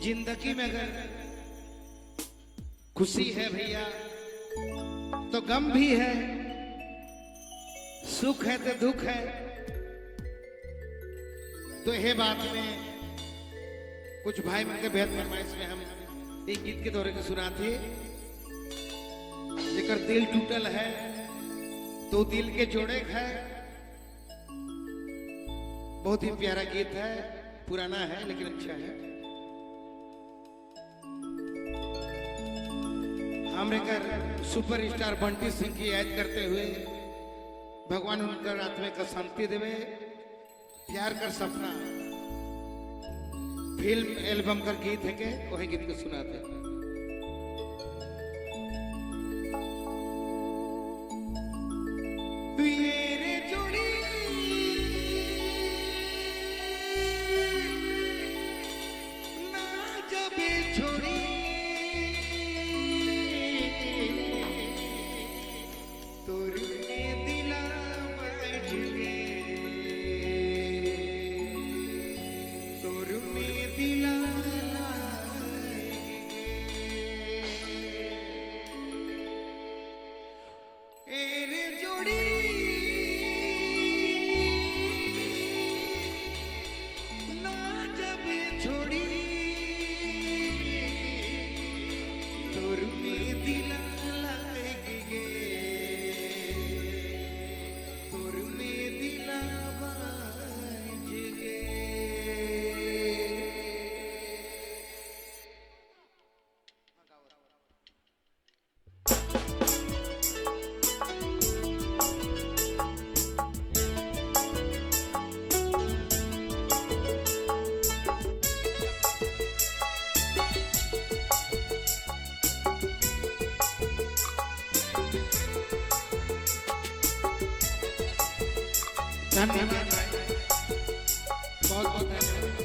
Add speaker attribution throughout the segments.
Speaker 1: जिंदगी में अगर खुशी है भैया तो गम भी है, सुख है तो दुख है। तो ये बात में कुछ भाई मन के बेहद फरमाइश में हम एक गीत के दौरे के सुनाते। जेकर दिल टूटल है तो दिल के जोड़े है। बहुत ही प्यारा गीत है, पुराना है लेकिन अच्छा है। हमरे कर सुपर स्टार बंटी सिंह की याद करते हुए भगवान उनकर आत्मा का शांति देवे। प्यार कर सपना फिल्म एल्बम कर गीत है के वही गीत को सुनाते हैं। धन्यवाद भाई, बहुत बहुत धन्यवाद।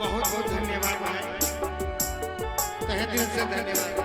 Speaker 1: बहुत बहुत धन्यवाद भाई, तहे दिल से धन्यवाद।